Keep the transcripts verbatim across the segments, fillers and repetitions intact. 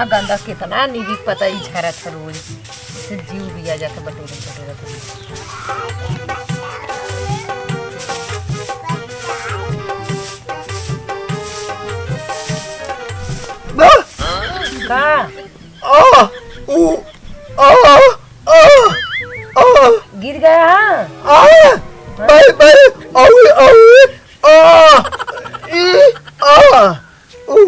गंदा कितना नीली पता ई झरत है रोज। से जीव भी आ जाता बटोरे बटोरे। बा! का? आ! ऊ! आ! आ! आ! गिर गया, हाँ? आ! Bye, bye! आऊ! आऊ! आ! ई! आ! ऊ!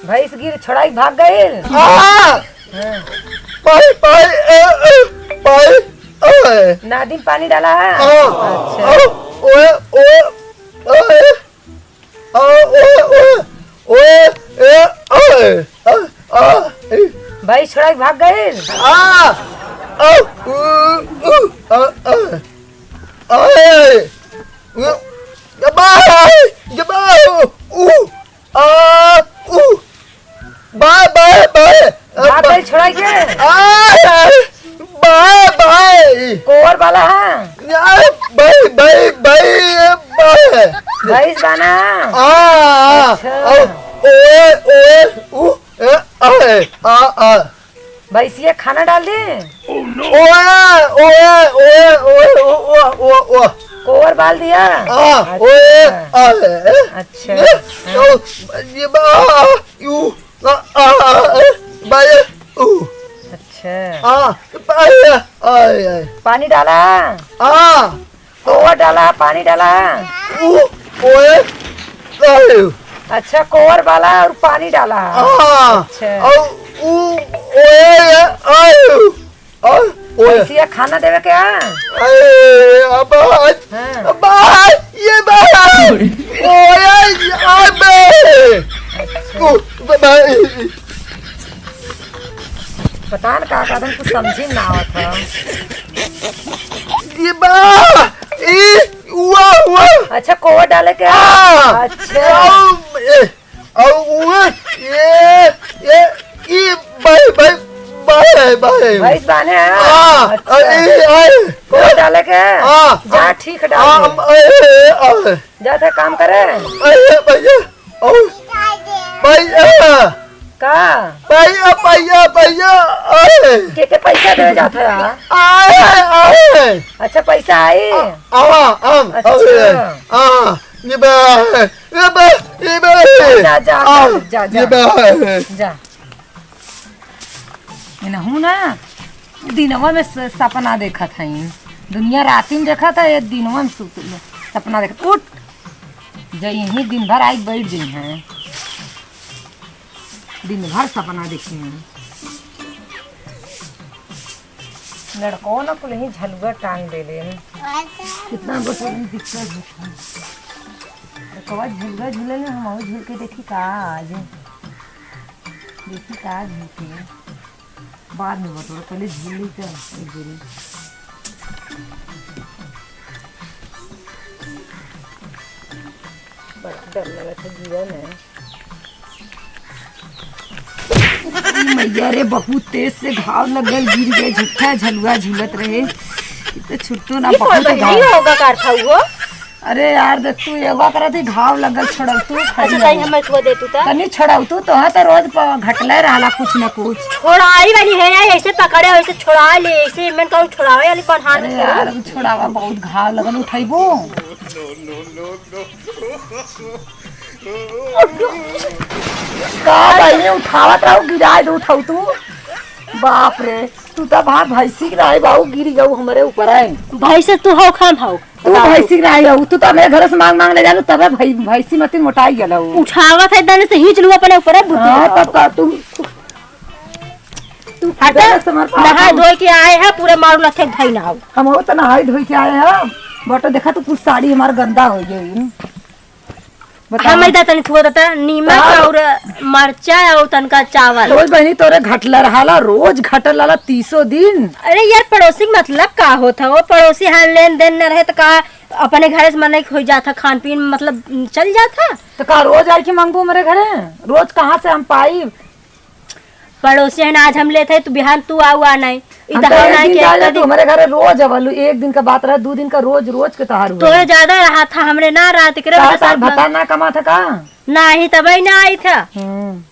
भैंस गिर छोड़ाई भाग गइल। आ! हाँ। पाई, पाई, ए, ए, पाई, ए। नादी में पानी डाला है? हाँ। अच्छा। आ, ओए, ओए, ए। आ, ओए, ओए, ओए, ए, ए, आ, आ, ए। भैंस छोड़ाई भाग गइल। आ! आ! उ, उ, आ, आ। आ, ए। उ, या बा, या बा, उ। आ, ऊ, बाय, बाय, बाय। भाग गइल छोड़ा के? आ, आ, बाय, बाय। कोवर वाला है? आ, बाय, बाय, बाय, बाय। भैंस बाना? आ, आ, अच्छा। आ, ओए, ओए, ऊ, ए, आ, ए, आ, आ। भैंसिया खाना डाल दे। ओए, ओए, ओए, ओए, ओ, ओ, ओ, ओ। कोवर बाल दिया? आ, अच्छा। ओए, आ, ए, अच्छा। ए, ओ, ये बा, यू, आ, आ, आ, ए, बा, ए, ऊ। अच्छा। आ, बा, ए, आ, ए, आ। पानी डाला? आ। कोवर डाला, पानी डाला। ऊ, ओए, आयु। अच्छा, कोवर वाला और पानी डाला। हाँ। अच्छा। और ऊ, ओए, आयु। और ओए। भैंसिया खाना देवे के? अरे, अब आज, हाँ। अब आज, ये बात। ओए, अबे। अच्छा। ऊ, बाय। पता न का, का कुछ समझी ना आवत है। ये बा, ई, उआ, उआ। अच्छा, कोवर डाले के? हाँ। अच्छा। औ, ए, औ, उआ, ये, ये, ई, बाय, बाय, बाय, बाय। भैंस बाने हैं? हाँ, अच्छा। अरे, आए। कोवर डाले के? हाँ। जा, ठीक है, डाल हाँ, दे। हम, ए, ए, ए, आ। जा, जा, काम करे। अरे, भैया। और भैया। का? भैया, भैया, भैया, आए। के, के पैसा देवे जात है? आए, आए। अच्छा, पैसा आई? आ, आवा, आम, अच्छा। आए, आ, ये बा, ये बा, ये बा। जा, जा, जा, आ, जा, जा। ये बा। जा। इनहू ना, दिनवा में स-, सपना देखत हईं। दुनिया राती में देखत है, ये दिनवा में सुत, सपना देखत। उठ, जइहीं दिन भर आई बैठ जइहीं। दिन भर सपना देखिहीं। लड़को न कुल ही झलुआ टांग देले। कितना बस दिक्कत होता है। लड़कवा झलुआ झूले ले, हम झूल के देखी का आज। देखी का झूल के। बाद में बटोर, पहले झूल ली तो एक बेरी। बड़ा डर लगत है जीवन में। मैया रे, बहुत तेज से घाव लगल, गिर गए, झूठा झलुआ झूलत रहे। इ तो छुट्टो ना, ये बहुत कौन घाव। बहिनी होगा कार था वो? अरे यार, देख तू योगा करत ही, घाव लगल, छोड़ल तू, अच्छा, खड़ी तनी है। हमें छुआ दे तू त। तनी छोड़ल तू, तोहा त रोज प-, घटले रहला कुछ न कुछ। छोड़ाई वाली है यार, ऐसे पकड़े, वैसे छोड़ा ले, ऐसे मन कहूँ छोड़ावे वाली कौन हाथ अरे में यार, छोड़ू? अब छोड़ावा, बहुत घाव लगल, उठैबू? का बहिनी, उठावत रहू, गिराए दे, उठाऊ तू। बाप रे, तू त भाग भैंसी के रहे बाऊ, गिरी गऊ हमरे ऊपर है। भैंस तू हो, खाम हो। तू बताओ। भैंसी के रहे हो, तू त हमरे घर से मांग मांग ले जालू, तबे भई-, भैंसी मती मोटाई गेलू। उठावत है दने से हीच लू अपने ऊपर है बुद्धि हाँ, हो। तब का तू, तू हट, खुदे से हमार पाप नहा हो। धोई के आए है, पूरे मारू लथे धई ना हो। हम हो त नहाई धोई के आए हैं, बट देखा तू कुछ साड़ी हमार गंदा हो गई। बताओ। हम इधर तनी थुआ देता, नीमक हाँ। और मरचा और तनका चावल। रोज बहिनी तोरे घटल रहाला, रोज घटल रहाला तीसो दिन। अरे यार, पड़ोसी के मतलब का होत है? वो पड़ोसी हाँ लेन देन न रहे त का अपने घरे से मनई हो जात है, खान पीन मतलब चल जात है? त का रोज आई के मांगबू हमरे घरे? रोज कहाँ से हम पाई? पड़ोसी है ना, आज हम लेत है, तू बिहान तू आऊ आ नहीं। इ हम त तो एक नहीं दिन कि जाए एक तो दिन हमारे घरे रोज आवलू, एक दिन का बात रहा, दो दिन का रोज, रोज के तहार हुआ। तोरे ज्यादा रहा था, हमरे ना रहा, तेकरे तार, वजह से तार आप भतार ना कमा था का? नहीं, तबे ना आई था। हम्म।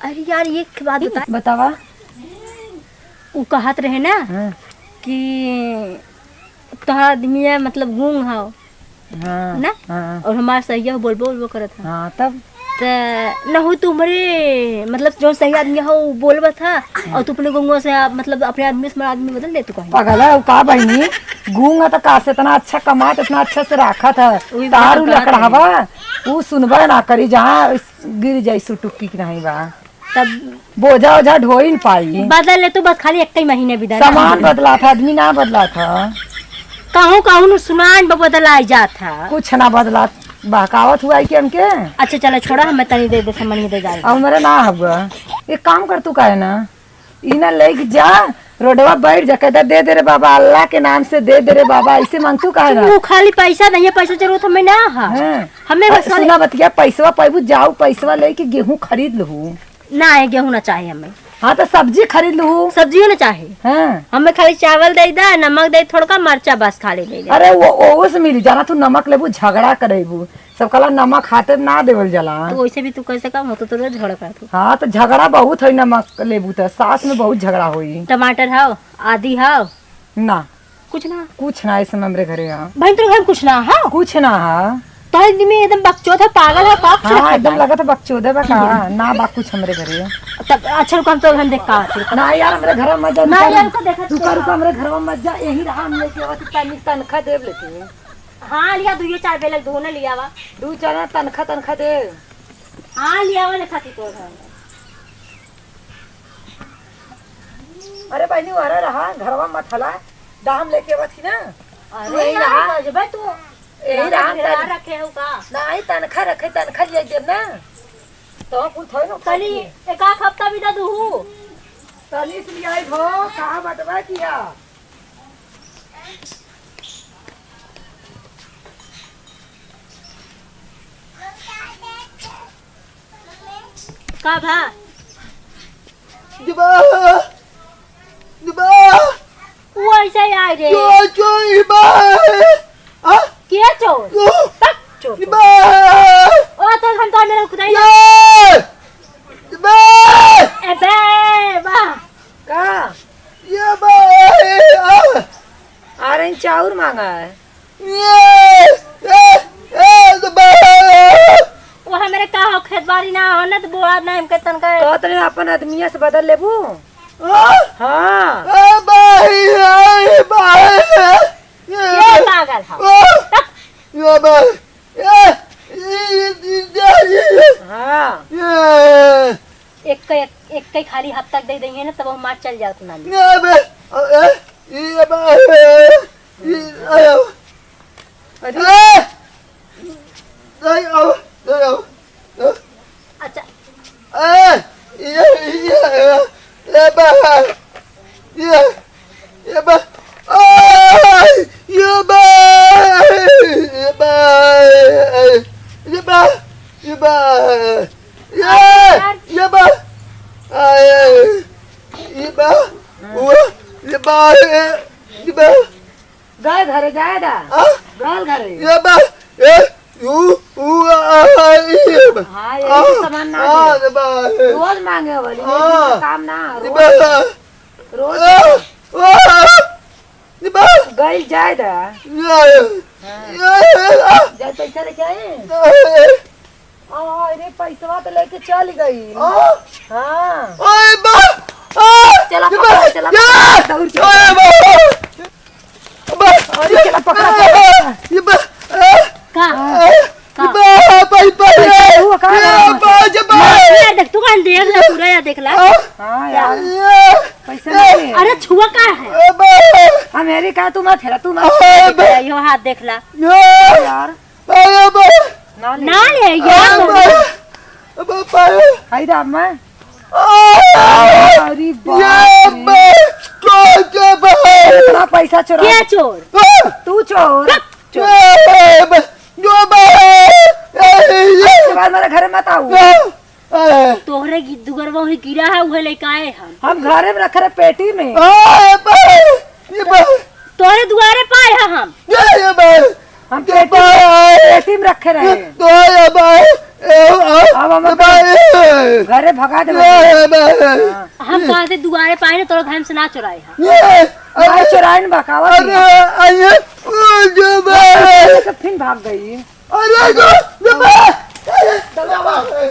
अरे यार, एक बात बता। बतावा। उ कहत रहे ना हाँ। कि तोहरा आदमी है, मतलब गूंग हौ। हाँ, ना? हाँ। और हमार सहिया बोलबो बोलबो करत है। हाँ, तब? त न हो तुम्हरे, मतलब जौन सही आदमी हो उ बोलबत है, हाँ। और तू अपने गूंगवा से, मतलब अपने आदमी से हमारा आदमी बदल ले तू कहीं। पगला है, उ का बहिनी? गूंग है त का से इतना अच्छा कमात, इतना अच्छा से राखत है। उही तार बात उ लकड़ावा, उ सुनबे ना करी, जहाँ गिर जाई सुटुकी की नहीं बा। तब बोझा ओझा ढोई न पाई। बदल ले तू, बस खाली एक ही महीने बिदा सामान बदला था, आदमी ना बदला था। कहूँ कहूँ नु सुनान ब-, बदलाई जात था। कुछ ना बदला, बहकावत हुआ है कि हमके। अच्छा चलो छोड़ा, हमें तनी दे दे, सामान दे जाए। अब मेरे ना हबगा, एक काम कर तू काहे ना, ई ना लेके जा, रोडवा बैठ जा, कहता दे दे रे बाबा, अल्लाह के नाम से दे दे रे बाबा, ऐसे मांगतू काहे ना? तू खाली पैसा नहीं है, पैसा जरूरत हमें ना है। हाँ। हमें बस खाली सुना बतिया, पैसवा पैबू, जाऊ पैसवा लेके गेहूं खरीद लहू। ना है, गेहूं ना चाहे हमें। हाँ, तो सब्जी खरीद लहू। सब्जियों ना चाहे। हाँ। हमें खाली चावल दे दा, नमक दे थोड़का, मरचा बस खाली दे दे। अरे, वो, वो से मिली, जाना तू नमक लेबू, झगड़ा करेबू। सब कहला, "नमक हाथे में ना देवल जाला।" तो वैसे भी तू कैसे काम हो, तो, तो रोज झगड़ा करत हो। हाँ, तो झगड़ा बहुत है, नमक लेबू तो सास में बहुत झगड़ा होई। टमाटर हाव, आदि हाव? ना। कुछ ना? कुछ ना, इस समय हमरे घरे यहाँ। बहन, तोरे घर में कुछ ना है? कुछ ना है। तोहरे दिल में एकदम बकचोद है, पागल है, का कुछ हाँ, रखा एकदम है? लगत है बकचोदे बा का। ना बा कुछ हमरे घरे। तब अच्छा रुको, हम तो हम देख का आते हैं। ना यार, हमरे घर में मत जा, ना रुका, यार, रुका। तो देखत रुका, तो रुका, हमरे घर में मत जा, यही रहा, हम लेके आवत तनी तनखा देब लेकिन। हाँ, लिया, दुइये चार बेलक धोने लिया वा। दू चार ना तनखा, तनखा दे। हाँ, लिया वा, लेखा की तोर घर। अरे बहिनी, वहरे रहा, घरवा मत हला, दाम लेके आवत ही ना। अरे तू यही यार, रहा। गजबे तू। यही रहा, रखे तन-, रखे हो का? नहीं, तनखा रखे, तनखा ले देब ना। तो कुल थोड़ी ना तनी खाई। एक आध हफ्ता भी ना दूहू। तनी से ले आई हो, कहाँ बटवा किया? का भा? जबा, जबा। वो ऐसे ही आए रे। जो, जो, इबा। आ? के चोर? जो। तक चोर। इबा। ओ, तो हम तो मेरे खुदाई ना। ये। इबा। ए बे, वाह। का? ये बा, ए, आ। आ रही चाउर मांगा है। ये, ए, ए, तो बा। वो हमरे का हो, खेत बाड़ी ना हो ना, तो बोआ ना हमके तनका। कहत रहे अपन आदमिया से बदल लेबू। हाँ? हाँ। ए, बा, ए, बा, ए, ये ये। पागल हो। आ, ये बा, ए, ये, ये, ये, ये, ये। हाँ। ये। एक के, एक, एक के खाली हफ्ता दे देंगे ना, तब हम मार चल जाओ तुम्हारी। ये बे, अ, ए, ये बा, ए, ये, आयो। अरे। ए, नहीं, आओ, नहीं, आओ, आओ। अच्छा। ए, ये, ये, ये, ये बा, ये, ये बा, आय, ये बा, ये बा, ये बा, ये बा, ये, अरे यार। ये बा, आय, ये बा, वो, ये बा, ये, ये बा। गए घरे, जाए दा। आ? गल घरे। ये बा, ए, उ, उ, आ, आ, ये बा। हाँ, यही आ, सामान ना आ, दे। ये बा, ए। रोज मांगे वाली, ये आ, दिन का काम ना, ये रोज। बा। रोज। आ, आ, ये बा। गइल जाए दा। ये, हाँ। ये, आ। जाए पैसा लेके आए। आ, ए। अरे, पैसवा तो लेके चल गई। आ? हाँ। ओए बा! आ! चला ये पकड़ा, बा! चला ये! पकड़ा, दौड़ चला। ओए बा! बा! अरे, चला पकड़ा, आ! चला। ये बा! आ! का? आ! का? ये बा! भाई, भाई! पैसा हुआ का ये बा! बा! ये बा! यार, देख, तू कान देख ले, पूरा यार, देख ला। आ! हाँ, यार। ये! पैसा नहीं है। अरे, छुआ का है? ए बा! हम हेरी का, तू मत हेरा, तू मत आ, हेरा। बा! यो हाथ देख ला। ये! यार। अरे बा! ना ले। ना ले, यार, अरे बा! अबे पाए! हाय राम, मैं। आ! अरे बाप ये रे। बा! चोर के बा! इतना पैसा चोरा। क्या चोर? आ! तू चोर। चोर। ये बा! जो बा! ए, ये! आज के बाद मेरे घर में मत आओ। आ! आ! तोहरे गि-, दुगरवा ही गिरा है, उहे लेके आए हम। हम घरे में रखे रहे पेटी में। आ, ये बा! ये बा! तोहरे दुआरे पाए हैं हम। ये, ये बा! हम ये पेटी बा! में, पेटी में रखे रहे। ये तो ये बा! ए, आ! अब हम ये बा! ए! घरे भगा दे। ए, बा। हाँ। हम कहाँ से दुआरे पाए ना, तोरा घर से ना चुराए हैं। ए, ना अरे, चुराए ना, बकावा अरे, किया। अरे, ओ जो बा। तो फिर भाग गई। अरे, जो, जो बा। अरे, जो बा।